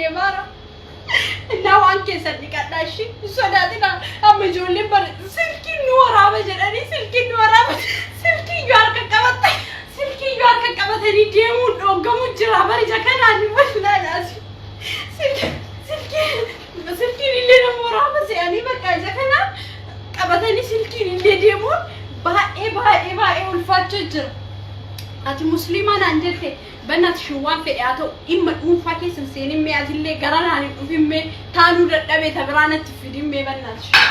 deemaara. Innaa waan keessan dhiqadhaa ishii hin sodaatinaa amma ijoolleen bara silkiin nu waraaba jedhanii silkiin nu waraaba silkii iyyuu harka qabatta silkii iyyuu harka qabatanii deemuun dhooggamu jira bara ija kanaan wallaalaas silkii silkiin illee nama waraaba se'anii bakka ija kanaan qabatanii silkiin illee deemuun baay'ee baay'ee baay'ee ulfaachuu jira. Ati musliimaa naan jette Bannat shin waan fedhe haa ta'u dhimma dhuunfaa keessa hin seenin mee atillee gara naan hin dhufin mee taanuu dadhabee ta biraa natti fidin mee bannat shin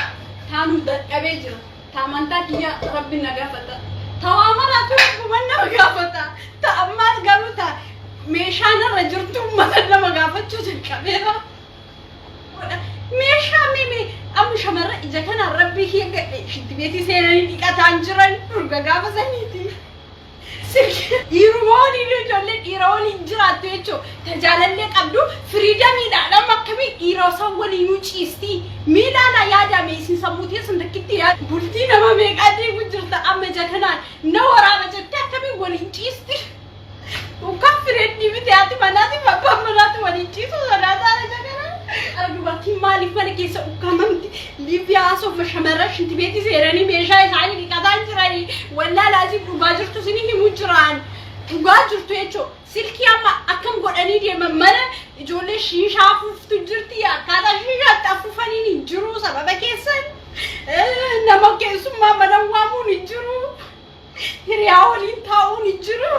taanuu dadhabee jira ta amantaa kiyya rabbi na gaafata ta waa maraatu rabbuman nama gaafata ta ammaas garuu ta meeshaan irra jirtu ummata nama gaafachuu jalqabeera. Meeshaa mee mee amma shamarra ija kanaan rabbii kiyya gadhe shintibeetii seenanii dhiqataan jiran durga gaafa saniiti. Dhiiruma waliin ijoollee dhiira waliin jiraattu jechuun tajaalallee qabdu freedomiidha. Nama akkamii dhiira osoo waliinuu ciisti. Miilaala yaadame isin sammuu teessan takkitti yaada. Bultii nama meeqaa deemu jirta amma ija kanaan na waraaba jettee akkamiin waliin ciisti. Ukkaan friendii miti haati manaati abbaan manaati waliin ciisu sodaataa ija kanaan. Ara dubartiin maaliif mana keessa ukkaamamti? Liibiyaa haasofma shamarran shintibeetii seenanii meeshaa isaanii dhiqataa jiranii wallaa laazim dhugaa jirtu isin himu jiraan. Dhugaa jirtu jechuun silkii amma akkam godhanii deeman mana ijoollee shiishaa afuuftu jirti akkaataa shiishaatti afuufaniin hin jiru sababa keessan nama keessummaa mana waamuun hin jiru hiriyaa waliin taa'uun hin jiru.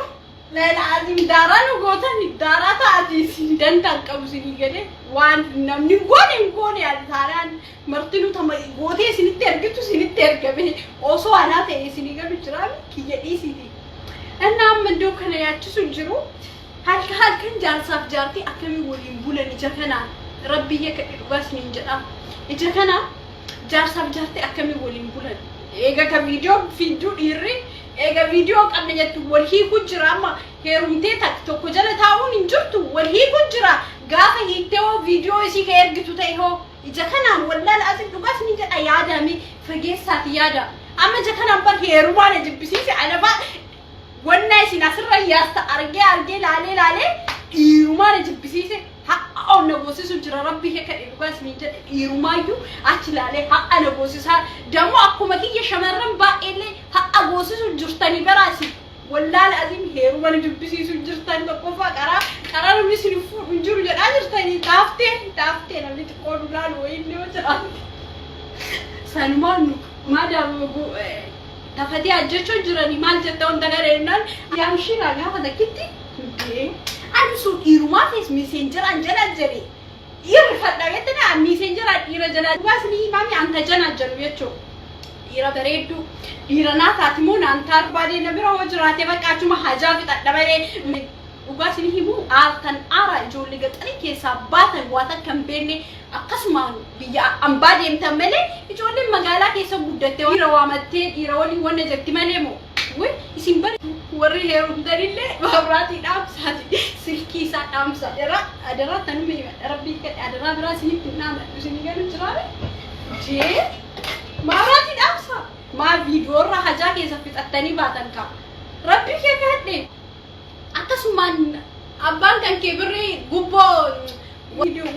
Laazim daaraa nu gootan daaraa taate isin dantaan qabu isinii galee waan namni hin goone hin goone yaada taanaan martinuu tama gootee isinitti ergitu isinitti ergame osoo anaa ta'e isinii galu jiraame kiyya dhiisiiti. Innaa amma iddoo kana yaachisu jiru halkan halkan jaarsaaf jaartii akkamii waliin bulan ija kanaan rabbii yakka dhugaa isiniin jedha ija kanaan jaarsaaf jaartii akkamii waliin bulan eega ka viidiyoo fiidduu dhiirri eega viidiyoo qabna jettu wal hiikuu jira amma heerumtee takka tokko jala taa'uun hin jirtu wal hiikuu jira gaafa hiiktee hoo viidiyoo isii ka ergitu ta'e hoo ija kanaan wallaala asin dhugaas ni jedha yaadame fageessaati yaada amma ija kanaan bar heerumaa na jibbisiise anafaa wannaa isin asirra yaasta argee argee laalee laalee dhiirumaa na jibbisiise ha'a na goosisu jira rabbi kee kadhe dhugaa isiniin jedhe dhiirumaayyuu achi laalee ha'a na goosisaa dammoo akkuma kiyya shamarran baay'eellee ha'a goosisu jirtanii baraasi wallaala azim heeruma na jibbisiisu jirtan tokkoffaa qaraa qaraa namni isin fuudhu hin jiru jedhaa jirtanii taaftee taaftee namni xiqqoo nu laalu wayiillee yoo jiraate sanumaan nu maadaam tafatee ajjechuu jiranii maal jette wanta kana jennaan yaamshiraa gaafa takkitti ani sun dhiirumaa fees messengeraan jala jedhe dhiirri fadha beektanii messengeraan dhiira jala dhugaas ni himaami anta jana jedhu jechuudha. Dhiira bareedduu dhiira naa taati moo naan taatu baadee na bira hoo jiraate bakka achuma hajaa fixadha malee dhugaas ni himu aartan aara ijoollee gaxarii keessaa baatan waa takka hin beekne akkasumaan biyya ambaa deemtan malee ijoolleen magaalaa keessa guddatte dhiira waamattee dhiira waliin wanna jetti malee moo Wuy isin bari warri heerumtanillee mabraatii dhaamsaati silkii isaa dhaamsa adaraa adaraa tanuma himadha rabbii kadhe adaraa biraa isinitti hin dhaamadhu isinii galu jiraame jee mabraatii dhaamsa maa viidiyoorraa hajaa keessa fixattanii baatan kaa rabbii kee kadhe akkasumaan abbaan kan kee birrii gubboo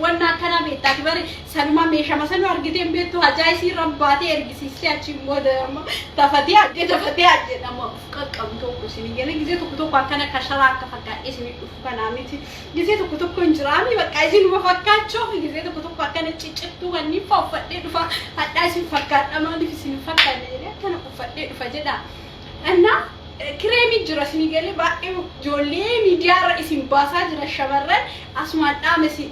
wanna akkanaa beektaati bari sanumaa meeshama sanuu argitee hin beektu hajaa isii irra baatee ergisiistee achiin booda ammoo tafatee ajjee tafatee ajjee nama of qaqqabu tokko isinii galee gizee tokko tokko akkana kasharaa akka fakkaadhee isinii dhufu kanaa miti gizee tokko tokko hin jiraami bakka isinuma fakkaachoo gizee tokko tokko akkana ciccittuu kanneen fa'a uffadhee dhufa hadhaa isin fakkaadha maaliif isin hin fakkaanne jedhee akkana uffadhee dhufa jedha. Innaa kireemii jira isinii galee baay'ee ijoollee miidiyaarra isin baasaa jira shamarran asumaan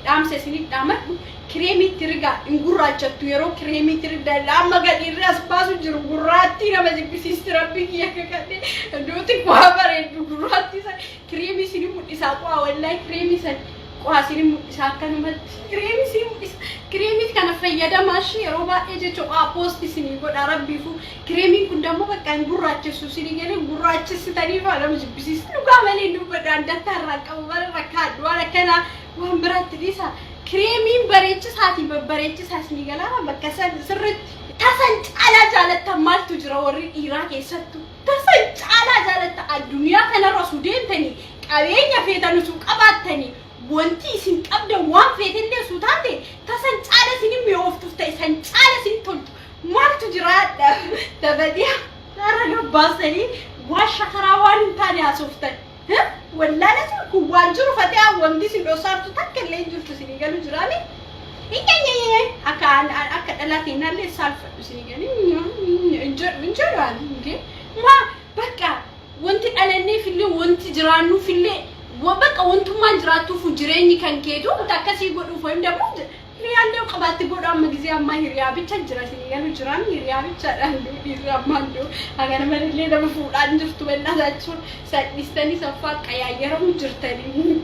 dhaamsa isinii dhaamadhu kireemiitti rigaa hin gurraachattu yeroo kireemiitti rigdaa amma gadiirri as baasu jiru gurraattii nama jibbisiisti rabbi kiyya kakadhe duuti waa bareeddu gurraattii san kireemii isinii mul'isaa qo'aa wallaahi kireemii san qo'aa isinii mul'isaa akkanumatti kireemii isinii mul'isa kireemii kana fayyadamaa ishee yeroo baay'ee jecha qo'aa post isinii godha rabbiifu Kireemiin kun dammoo bakka hin gurraachessu isinii galee gurraachessitanii fa'aa nama jibbisiisa. Dhugaa malee dubbadhaan dantaa irraa qabu bara rakkaadhu waan akkanaa waan biraatti dhiisa. Kireemiin bareechisaatii babbareechisaa isinii galaa bakka san sirriitti. Tasan caalaa jaalattan maaltu jira warri dhiiraa keessattuu. Tasan caalaa jaalatta addunyaa kanarra osoo deemtanii qabeenya feetan osoo qabaattanii Wanti isin qabdan waan feetellee suu taate tasan caala isin mi'ooftuuf ta'e san caala isin toltu maaltu jiraadha? Dabadii har'a gabbaasanii waan shakaraa waan hin taane haasoftan. Wallaala sun kun waan jiru fatee wanti isin dhosaartu takka illee hin jirtu, isinii galu jiraame. Akka dhalaa keenyaallee saalfadhu, isinii galii hin jedhu, hin jedhu ani. Maa bakka wanti dhalanneefillee, wanti jiraannuufillee, bakka wantummaan jiraattuuf jireenyi kan keetu akkasii godhuuf wayim ደግሞ hiriyaallee qabaatti godhu. Amma gizee ammaa hiriyaa bicha jira, isinii galu jiraan, hiriyaa bichaadhaan dhiirri ammaan duu hagana malallee nama fuudhaan jirtu bennaa sadhistanii saffaa qayaayyaramu jirtanii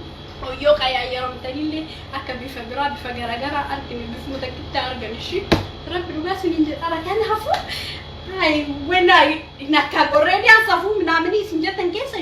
yoo qayaayyaramtanillee akka bifa biraa bifa garaagaraa argine, bifuma takkitti argan ishii rabbi dhugaa isiniin jedhara. Kanaafuu ay wena nakka already asafuu ምናምን isin jettan keessa.